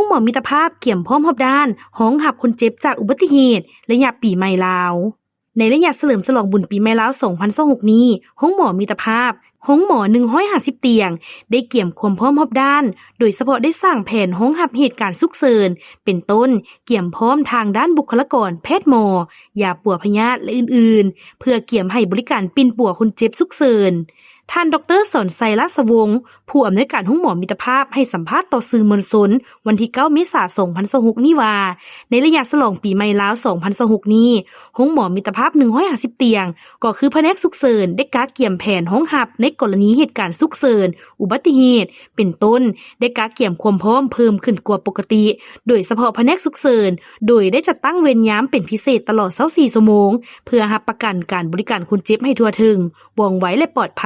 ໂຮງໝໍມິດຕະພາບກຽມພ້ອມຮອບດ້ານຮອງຮັບຄົນເຈັບຈາກອຸບັດຕິເຫດໄລຍະປີໃໝ່ລາວ. ໃນໄລຍະສະເຫຼີມສະຫຼອງບຸນປີໃໝ່ລາວສອງພັນຊາວຫົກນີ້, ໂຮງໝໍມິດຕະພາບ, ໂຮງໝໍໜຶ່ງຮ້ອຍຫ້າສິບຕຽງ ໄດ້ກຽມຄວາມພ້ອມຮອບດ້ານ, ໂດຍສະເພາະໄດ້ສ້າງແຜນຮອງຮັບເຫດການສຸກເສີນ ເປັນຕົ້ນ ກຽມພ້ອມທາງດ້ານບຸກຄະລາກອນ, ແພດໝໍ, ຢາປົວພະຍາດ ແລະ ອື່ນໆ ເພື່ອກຽມໃຫ້ບໍລິການປິ່ນປົວຄົນເຈັບສຸກເສີນ. ທ່ານ ດຣ ສອນໄຊ ລາຊະວົງ ຜູ້ອຳນວຍການໂຮງໝໍມິດຕະພາບ ໃຫ້ສຳພາດຕໍ່ສື່ມວນຊົນວັນທີເກົ້າເມສາສອງພັນຊາວຫົກນີ້ວ່າ, ໃນໄລຍະສະຫຼອງປີໃໝ່ລາວສອງພັນຊາວຫົກນີ້, ໂຮງໝໍມິດຕະພາບໜຶ່ງຮ້ອຍຫ້າສິບຕຽງ ກໍຄືພະແນກສຸກເສີນໄດ້ກະກຽມແຜນຮອງຮັບໃນກໍລະນີເຫດການສຸກເສີນ, ອຸບັດຕິເຫດ ເປັນຕົ້ນ ໄດ້ກະກຽມຄວາມພ້ອມເພີ່ມຂຶ້ນກວ່າປົກກະຕິ, ໂດຍສະເພາະພະແນກສຸກເສີນ, ໂດຍໄດ້ຈັດຕັ້ງເວນຍາມເປັນພິເສດຕະຫຼອດຊາວສີ່ຊົ່ວໂມງ ເພື່ອຮັບປະກັນການບໍລິການຄົນເຈັບໃຫ້ທົ່ວເຖິງ, ວ່ອງໄວ ແລະ ປອດໄພ,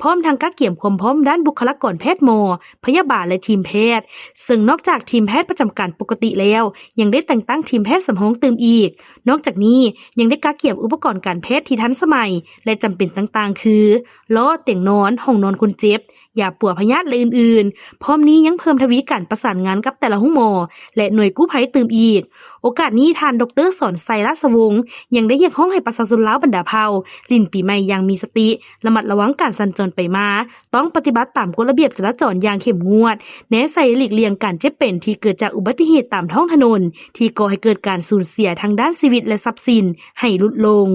ພ້ອມທັງກະກຽມຄວາມພ້ອມດ້ານບຸກຄະລາກອນແພດໝໍ, ພະຍາບານ ແລະ ທີມແພດ, ເຊິ່ງນອກຈາກທີມແພດປະຈຳການປົກກະຕິແລ້ວ, ຍັງໄດ້ແຕ່ງຕັ້ງທີມແພດສຳຮອງຕື່ມອີກ. ນອກຈາກນີ້, ຍັງໄດ້ກະກຽມອຸປະກອນການແພດທີ່ທັນສະໄໝ ແລະ ຈຳເປັນຕ່າງໆ ຄື ລໍ້, ຕຽງນອນ, ຫ້ອງນອນຄົນເຈັບ, ຢາປົວພະຍາດ ແລະ ອື່ນໆ. ພ້ອມນີ້ຍັງເພີ່ມທະວີການປະສານງານກັບແຕ່ລະໂຮງໝໍ ແລະ ໜ່ວຍກູ້ໄພຕື່ມອີກ. ໂອກາດນີ້, ທ່ານ ດຣ ສອນໄຊ ລາຊະວົງ ຍັງໄດ້ຮຽກຮ້ອງໃຫ້ປະຊາຊົນລາວບັນດາເຜົ່າ ຫຼິ້ນປີໃໝ່ຢ່າງມີສະຕິ, ລະມັດລະວັງການສັນຈອນໄປມາ, ຕ້ອງປະຕິບັດຕາມກົດລະບຽບຈະລາຈອນຢ່າງເຂັ້ມງວດ, ແນໃສ່ຫຼີກລ່ຽງການເຈັບເປັນທີ່ເກີດຈາກອຸບັດຕິເຫດຕາມທ້ອງຖະໜົນ ທີ່ກໍ່ໃຫ້ເກີດການສູນເສຍທາງດ້ານຊີວິດ ແລະ ຊັບສິນໃຫ້ຫຼຸດລົງ.